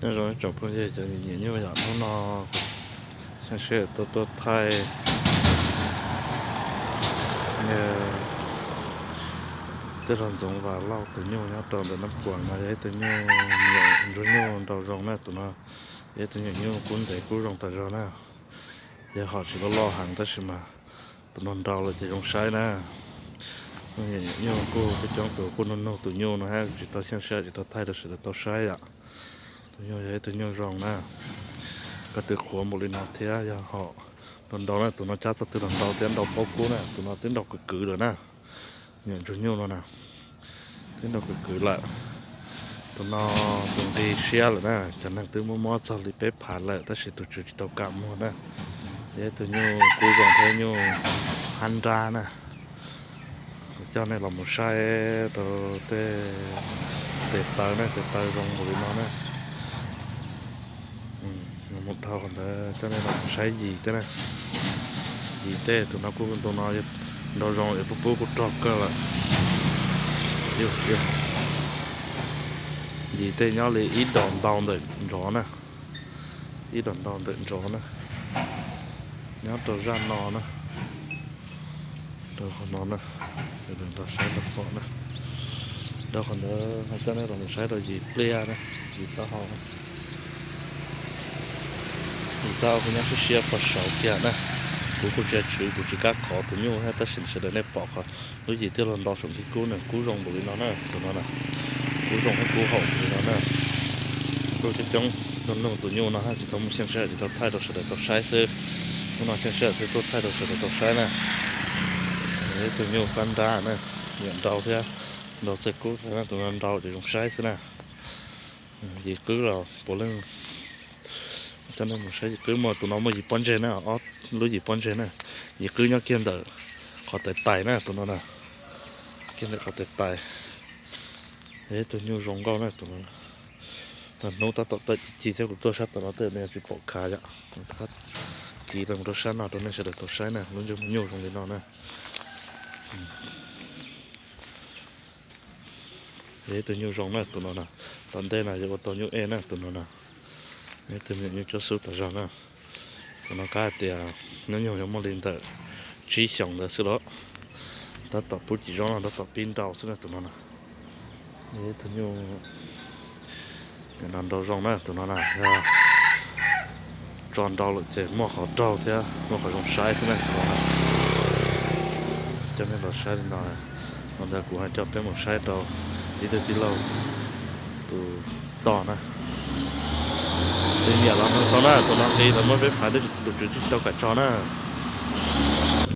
Nyob zoo ib tsoom phooj ywg cov nyiam nyuj yom, hnub no Xyooj Siab tuaj tuaj thaij tij laug Ntxoov Vam Lauj tus nyuj nyob rau ntawm Nab Kuam no, yog ib tug nyuj, nyuam ntsuag nyuj nrau zoo na. Tus no yog ib tug nyuam nyuj kub ntev kub zoo tas zog na. Yog hom tsis loj loj heev tab sis mas tus no nrau lawm ces zoo saib na. Nyuam nyuj kuj coob coob tus kuj nug nug tus nyuj no hab tsis tau Xyooj Siab tsis tau thaij rau sawv daws tau saib yom. Tus nyuj yog ib tug nyuj zoo na, ko tw qhuav npaum li no thiab yog hom nrau nrau na. Tus no cab txoj twg los nrau thiab nrau paub kub na. Tus no twb nrau kwv kwv lawm na, nyuam ntsuag nyuj no na, twb nrau kwv kwv lawm. Tus no tus nqi siab lawm na, cov neeg twb muab muab txog li peb phav lawm tab sis tus tswv tsis tau kam muag na. Yog ib tug nyuj kub zoo thiab nyuj hab nrab na. Kuv coj nej los mus saib rau tej tes taw na, tes taw zoo npaum li no na. Mus dhau qhov ntawd coj nej los mus saib yim tej na. Yim tej tus no kuj, tus no nrau zoo es pub pub kuj rog kawg lawm. Yim tej nyob li ib dos ntau ntawm nrov na, ib dos ntau ntawm nrov na, nyob rau zaj no na. Rau qhov no na, rau saib rau qhov na. Rau qhov ntawd coj nej los saib rau yim pliaj na, yim taub hau na. Yim taub hau kuj nyob siab siab pog saud kiag na. Kuv kuj tsis tswv, kuv tsis kam khov tus nyuj thiab tab sis sawv daws nej pom qhov lub yim tij laug nrau saum nqi kub na, kub zoo npaum li no na, tus no na, kub zoo thiab kub haum npaum li no na. Kuj coob coob nug nug tus nyuj no hab tsis tau muaj Xyooj Siab tsis tau thaij rau sawv daws tau saib xwb. Hnub no Xyooj Siab thiaj tuaj thaij rau sawv daws tau saib na. Ib tug nyuj fab nrab na, nyiam nrau thiab nrau txawj kub thiab na, tus no nrau ces zoo saib xwb na. Yim qwb los puav leej, coj nej mus saib yim qwb, muaj tus no muaj yim pob ntseg na, ob lub yim pob ntseg na. Yim qwb nyob kiag ntawm qhov tais tais na tus no na, kiag ntawm qhov tais tais. Ib tug nyuj zoo nkauj na tus no. Hnub tab tom tawm ci ci thiab kuv tuaj sab tom no tej no tsis pom khav yom, kuv rov qab kiv los rau sab no rau nej sawv daws tau saib na, lub ntsej muag nyuj zoo li no na. Yog ib tug nyuj zoo na tus no na, tom ntej no yuav ua tau nyuj ej na tus no na. Ib tug me nyuam nyuj cuab xub tas zog na. Tus no kav hais tias hnub nyoog yuav muaj li ntawm tsib xyoos ntawd xwb los, tab tom pub cim zoo no tab tom pib nrau xwb na tus no na. Ib tug nyuj no nrau zoo na tus no na, yog tso nrau lawm ces muaj qhov raug thiab muaj qhov zoo saib xwb na tus no na. Coj nej los saib li no, ua ntawd kuv ho coj peb mus saib rau ib tug tij laug tus toj na. Tus niam los nug tau na, tus no nqi lawv muab peb phav tab sis tus tswv tsis tau kam tso na.